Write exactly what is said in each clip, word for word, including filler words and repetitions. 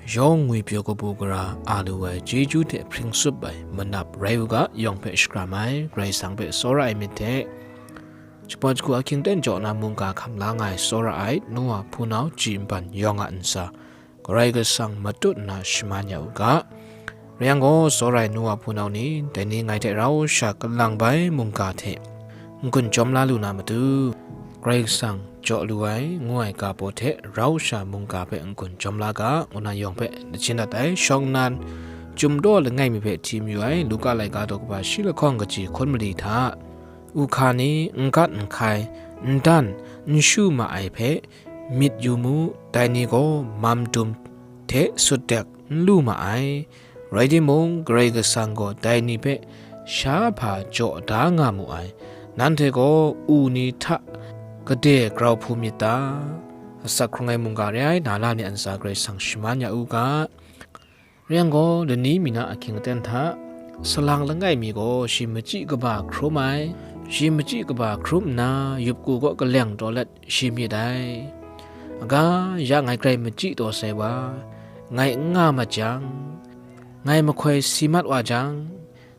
Yawng ngwipyaw kabu gara a lu ai chyeju hte hpring tsup ai manap rai u ga, yawng hpe shakram ai, Karai Kasang hpe tsawra ai myit hte, jahpawt jahku ahkying ten jaw na mungga hkam la nga ai tsawra ai nu wa hpunau ji nban yawng a ntsa, Karai Kasang matut nna shaman ya u ga. Rai yang gaw, tsawra ai nu wa hpunau ni, dai ni ngai hte rau sha kalang bai mungga hte n-gun chyawm la lu na matu, Karai Kasang jaw lu ai, ngu ai ga baw hte rau sha mungga hpe n-gun chyawm la ga, ngu na yawng hpe lachin dat ai. Shawng nnan, Chyum daw langai mi hpe hti mayu ai Luka laika daw kaba shi lahkawng kaji hkun mali hta, u hka ni n gat n hkai, n dan, n shu ma ai hpe myit yu mu, dai ni gaw mam dum hte sut dek n lu ma ai. Rai timung, Karai Kasang gaw dai ni hpe sha hpa jaw da nga mu ai. Nanhte gaw u ni hta gade grau hpu myit ta? Asak hkrung ai mungga re ai na la ni a ntsa Karai Kasang shaman ya u ga. Rai yang gaw, lani mi na ahkying aten hta, salang langai mi gaw shi machyi kaba hkrum ai, shi machyi kaba hkrum nna, yupku kaw kaleng taw let shi myit ai. Aga, ya ngai grai machyi taw sai wa, ngai n nga mat jang, ngai mahkoi si mat wa jang,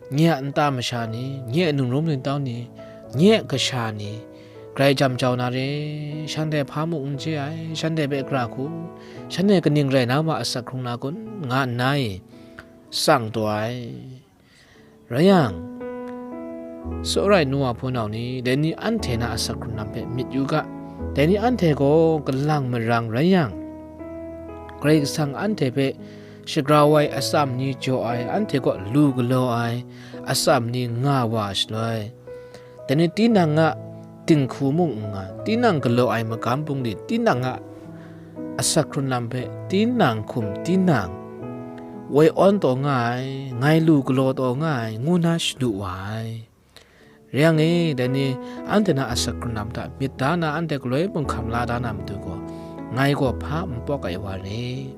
nye a nta masha ni, nye a ningrum ningtau ni, nye a kasha ni, grai jam jau na re, shanhte hpa mung n chye ai, shanhte hpe gara hku, shanhte kaning rai na ma asak hkrung na kun, nga nna e, tsang taw ai. Rai yang, tsawra ai nu wa hpunau ni, dai ni anhte na asak hkrung lam hpe myit yu ga, dai ni anhte gaw kalang marang rai yang, Karai Kasang anhte hpe shagrau ai atsam ni jaw ai, anhte kaw lu galaw ai atsam ni nga wa shaloi, dai ni tinang a dinghku mung n nga, tinang galaw ai magam bungli, tinang a asak hkrun lam hpe, tinang hkum, tinang woi awn taw nga ai, ngai lu galaw taw nga ai, ngu na shadu wa ai. Rai yang e, dai ni anhte na asak hkrun lam hta myit da na, anhte galoi mung hkam la da na matu gaw, ngai gaw hpa n pawk ai wa re,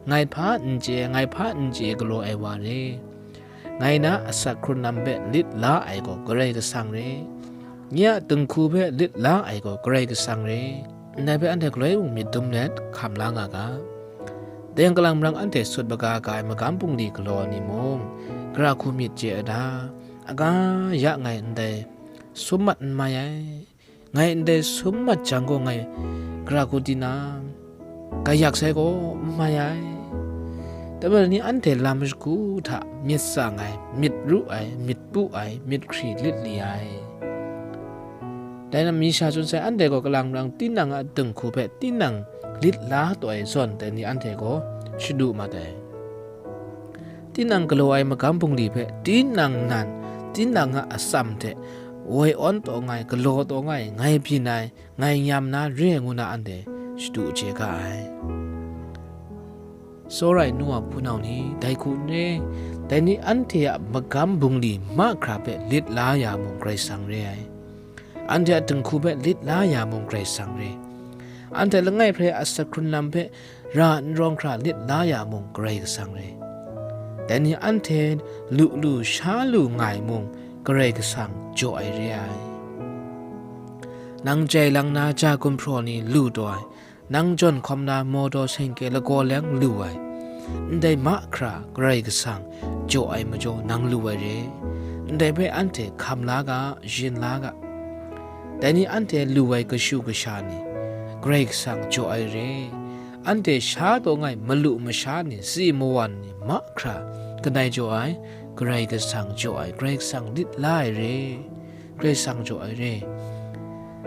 ngai hpa n chye, ngai hpa n chye galaw ai wa re, ngai na asak hkrun lam hpe lit la ai gaw Karai Kasang re, nye a dinghku hpe lit la ai gaw Karai Kasang re, ndai hpe anhte galoi mung myit dum let hkam la nga ga. Dai yang kalang marang anhte sut maga ga ai magam bungli galaw ni mung, gara hku myit chye ai da? Aga, ya ngai ndai sum mat n mai ai. Ngai ndai sum mat jang gaw ngai gara hku tinang, gaiyak sai gaw n mai ai. Dai majaw ni anhte lam shagu hta myit tsang ai, myit ru ai, myit pu ai, myit hkri lit li ai. Dai na mi sha tsun sai, anhte gaw kalang marang tinang a dinghku hpe tinang lit la taw ai zawn dai ni anhte gaw shadu mat ai. Tinang galaw ai magam bungli hpe tinang nan, tinang a atsam hte woi awn taw nga ai, galaw taw nga ai, ngai byin ai, ngai nyam na re ai ngu na anhte shadu chye ga ai. Tsawra ai nu wa hpunau ni, dai hku n re, dai ni anhte a magam bungli mahkra hpe lit la ya mung Karai Kasang re ai. Anhte a dinghku hpe lit la ya mung Karai Kasang re. Anhte langai hpe asak hkrun lam hpe ra n rawng hkra lit la ya mung Karai Kasang re. Dai ni anhte lu lu sha lu nga ai mung Karai Kasang jaw ai re ai. Nang jai lang na ja gumhpraw ni lu taw ai, nang jawn hkawm na mawdaw sengke lagaw leng lu ai, ndai mahkra Karai Kasang jaw ai majaw nang lu ai re. Ndai hpe anhte hkam la ga, yin la ga. Dai ni anhte lu ai kashu kasha ni, Karai Kasang jaw ai re. Anhte sha taw nga ai malu masha ni, si mawan ni, mahkra, kanai jaw ai, Karai Kasang jaw ai, Karai Kasang lit la ai re. Karai Kasang jaw ai re.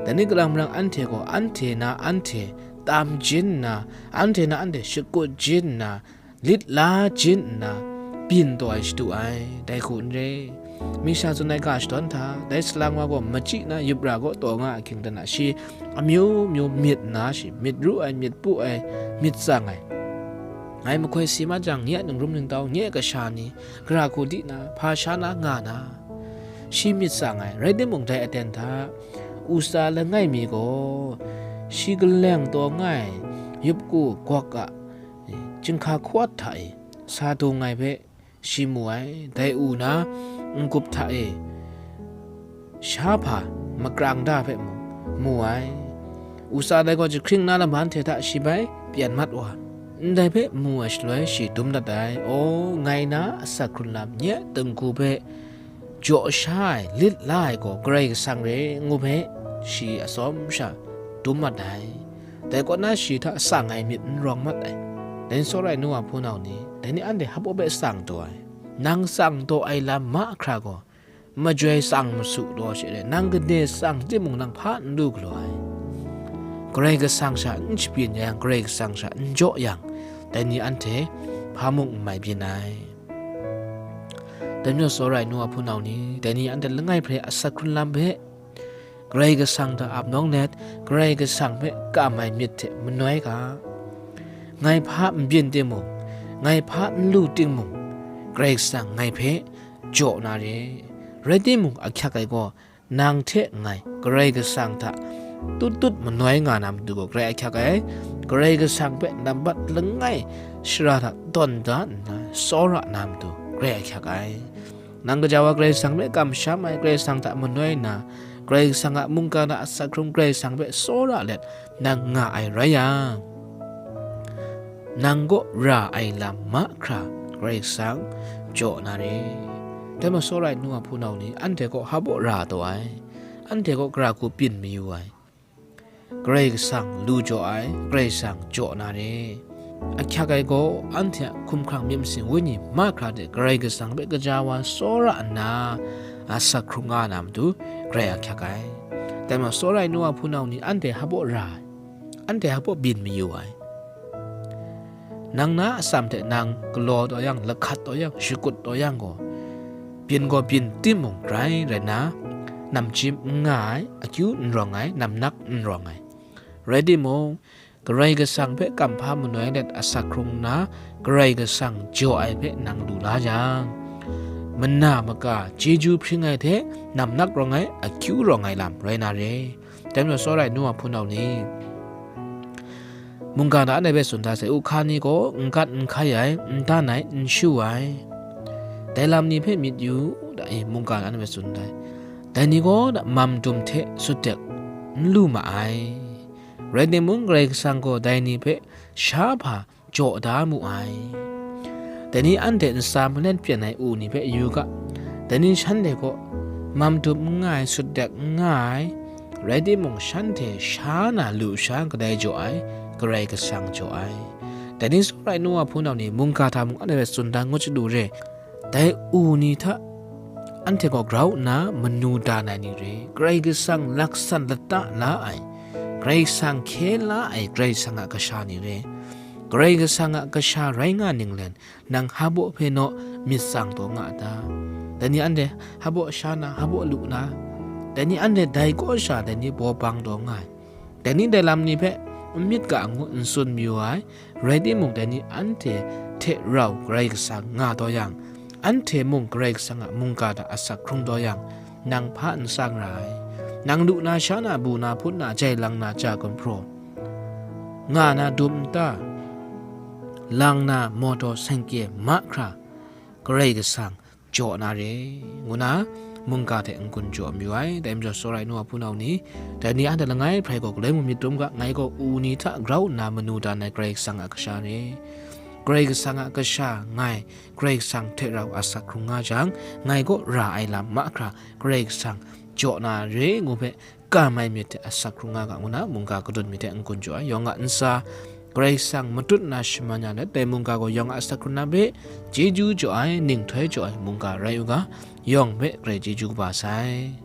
Dai ni kalang marang anhte gaw anhte na anhte tam jin nna, anhte na anhte shakut jin nna, lit la jin nna, byin taw ai shadu ai, dai hku n re. Mi sha tsun ai ga shadawn hta, dai salang wa gaw machyi na yup ra gaw taw nga ahkying dan a shi amyu myu myit nna shi, myit ru ai, myit pu ai, myit tsang ai, ngai mahkoi si mat jang, nye a ningrum ningtau, nye a kasha ni, gara hku di na, hpa sha na nga na, shi myit tsang ai. Rai timung, dai aten hta, usa langai mi gaw, shi kaleng taw nga ai, yup ku gawk a, Chyinghka hkawt hta e sa dung ai hpe shi mu ai. Dai u na, n-gup hta e sha hpa makrang da hpe mung mu ai. Usa dai gaw jahkring na laman hte hta shi bai pyan mat wa, Ndai hpe mu ai shaloi shi dum dat ai. O, ngai na asak hkrun lam nye a tingku hpe jaw sha ai, lit la ai gaw Karai Kasang re, ngu hpe shi atsawm sha dum mat ai. Dai kaw na shi hta tsang ai myit n rawng mat ai. Dai ni tsawra ai nu wa hpunau ni, dai ni anhte hpaw hpe tsang taw ai. Nang tsang taw ai lam mahkra gaw, majoi tsang masu law she re, nang kade tsang timung nang hpa n lu galaw ai. Karai Kasang sha n shabyin yang, Karai Kasang sha n jaw yang, dai ni anhte hpa mung n mai byin ai. Dai majaw tsawra ai nu wa hpunau ni, dai ni anhte langai hpe asak hkrun lam hpe, Karai Kasang hta ap nawng let, Karai Kasang hpe kam ai myit hte manoi ga. Ngai hpa n byin timung, ngai hpa n lu timung, Karai Kasang ngai hpe jaw na re. Rai timung, ahkyak ai gaw, nang hte ngai Karai Kasang hta tut tut manoi nga na matu gaw grai ahkyak ai. Karai Kasang hpe nambat langai shara hta tawn da nna tsawra na matu grai ahkyak ai. Nang gaja wa Karai Kasang hpe kamsham ai, Karai Kasang hta manoi nna, Karai Kasang a mungga na asak hkrung Karai Kasang hpe tsawra let nang nga ai rai yang, nang kaw ra ai lam mahkra Karai Kasang jaw na re. Dai majaw tsawra ai nu wa hpunau ni, anhte kaw hpaw ra taw ai, anhte kaw gara hku byin mayu ai. Karai Kasang lu jaw ai, Karai Kasang jaw na re. Ahkyak ai gaw, anhte a hkumhkrang myit masin wenyi mahkra hte Karai Kasang hpe gaja wa tsawra nna, asak hkrung nga na matu grai ahkyak ai. Dai majaw tsawra ai nu wa hpunau ni, anhte hpaw ra ai, anhte hpaw byin mayu ai. Nang na atsam hte nang galaw taw yang, lahkat taw yang, shakut taw yang gaw, byin gaw byin timung grai rai nna, namchyim n nga ai, akyu n rawng ai, namnak n rawng ai. Rai timung, Karai Kasang hpe kam hpa manoi let asak hkrung nna, Karai Kasang jaw ai hpe nang lu la yang, mana maka chyeju hpring ai hte namnak rawng ai, akyu rawng ai lam rai na re. Dai majaw tsawra ai nu wa hpunau ni, mungga hta anhte hpe tsun da sai, u hka ni gaw n gat n hkai ai, n dan ai, n shu ai. Dai lam ni hpe myit yu da, e, mungga hta anhte hpe tsun da. Dai ni gaw da mam dum hte sutdek n lu ma ai. Rai timung, Karai Kasang gaw dai ni hpe sha hpa jaw da mu ai. Dai ni anhte ntsa malep pyan ai u ni hpe yu ga, dai ni shanhte gaw mam dum n nga ai, sutdek n nga ai, rai timung, shanhte sha na lu sha kadai jaw ai, Karai Kasang jaw ai. Dai ni tsawra ai nu wa hpunau ni, mungga hta mung anhte hpe tsun dan ngut chyalu re, dai u ni hta anhte gaw grau nna manu dan ai ni re, Karai Kasang laksan lata la ai, Karai Kasang hkye la ai, Karai Kasang a kasha ni re. Karai Kasang a kasha rai nga ninglen, nang hpaw hpe naw myit tsang taw nga a ta? Dai ni anhte hpaw sha na, hpaw lu na, dai ni anhte dai kaw sha, dai ni baw bang taw nga ai. Dai ni dai lam ni hpe n myit ga ngu n tsun mayu ai, rai timung, dai ni anhte hte rau Karai Kasang nga taw yang, anhte mung Karai Kasang a mungga hta asak hkrung taw yang, nang hpa n tsang ra ai. Nang lu na, sha na, bu na, hpun na, jai lang na, ja gumhpraw, nga na, dum nta, lang na, mawtaw, sengke mahkra Karai Kasang jaw na re, ngu na mungga hte n-gun jaw mayu ai. Dai majaw, tsawra ai nu wa hpunau ni, dai ni anhte langai hprai gaw galoi mung myit dum ga, ngai gaw u ni hta grau nna manu dan ai Karai Kasang a kasha re. Karai Kasang a kasha ngai, Karai Kasang hte rau asak hkrung nga jang, ngai kaw ra ai lam mahkra Karai Kasang jaw na re, ngu hpe kam ai myit hte asak hkrung nga ga, ngu na mungga kadun myit hte n-gun jaw ai. Yawng a ntsa Karai Kasang matut na shaman ya let, dai mungga gaw yawng a asak hkrung na hpe chyeju jaw ai, ninghtoi jaw ai mungga rai u ga, yawng hpe grai chyeju kaba sai.